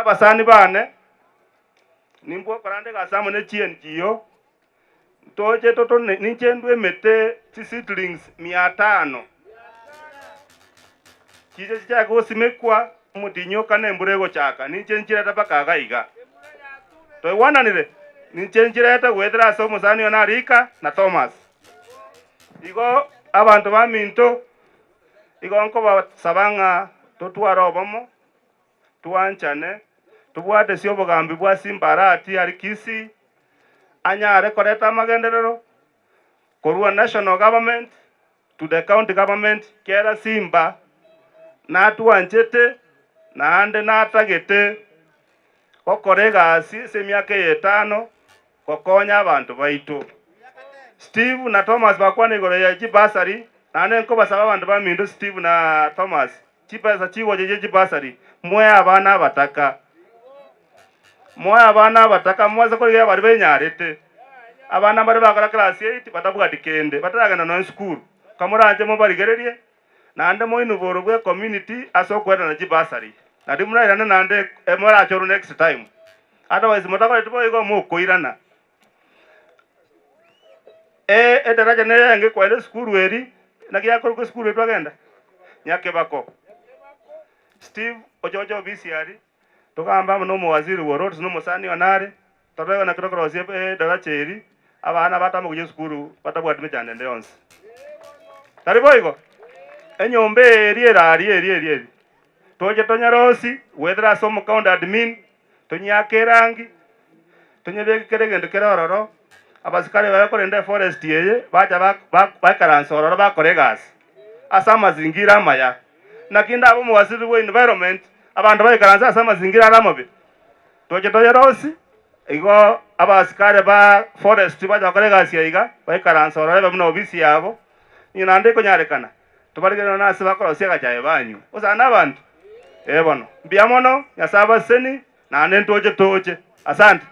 Abasani bane, nimbwe okoranda egasi amo ne chiNGO, ntoche totone ninche ndwe emete chiseedlings mia tano, chiche chichake gosimekwa omotinyi okane embura egochaka, ninche nchirete mpaka iga iga. Toigwananire? Ninche nchirete goetera ase omosani one Arika na Thomas. Igo abanto baminto, igo nkobasaba ng'a totware obomo, twanchane, tobwatesie obogambi bwa Simbarati aria Kisii, anyare koreta amagenderero korwa national government to the county government, kera Simba natwanchete naende natagete gokora egasi ase emiaka eye etano gokonya abanto baito. Steve na Thomas bakwana igoro ye chibasari, naende nkobasaba abanto baminto Steve na Thomas, chibesa chigocha chie chibasari, moe abana abataka. Moe abana abataka moase korigia baria benyarete. Abana mbare bakora class eight batabwati kende, bataragenda nonya esukuru. Kamoranche mobarigererie, naende moinwe borobwo bwe community ase okoenana chibasari. Nario morairane naende morachorwe next time. Otherwise motakoreti boigo mokoirana. Edaraja neyenge koenda esukuru eri, naki yakorokwa esukuru eri twagenda? Nyakebako. Steve oche oche ofisi aria, togambe amo na omowaziri bwa roads na omosani one are, torore naki tokorosia edaraja eri, abana batame gochia esukuru batabwati mechando ende yonsi. Tari boigo? Enyomba eye eria ere aria eria eria eria, toche tonyerosie goetera ase omocounty admin, Tonyeake erangi, tonyebeke kera egento kere ororo, abasikari baye korenda eforest eye bacha baikaransa ororo bakora egasi ase amazingira amaya. Naki ndabe omowaziri bwa environment, abanto baikaranse ase amazingira are amabe? Toche toyerosie, igo abasikari ba forest bacha gokora egasi eye iga, baikaranse ororo ebe buna ofisi yabo, onye naende ekonyarekana, tobarigerere nonya ase bakorosia egachaye banywe. Gose ande abanto? Ee bono. Mbuya mono, Nyasae abasesenie, naende ntoche toche. Asante.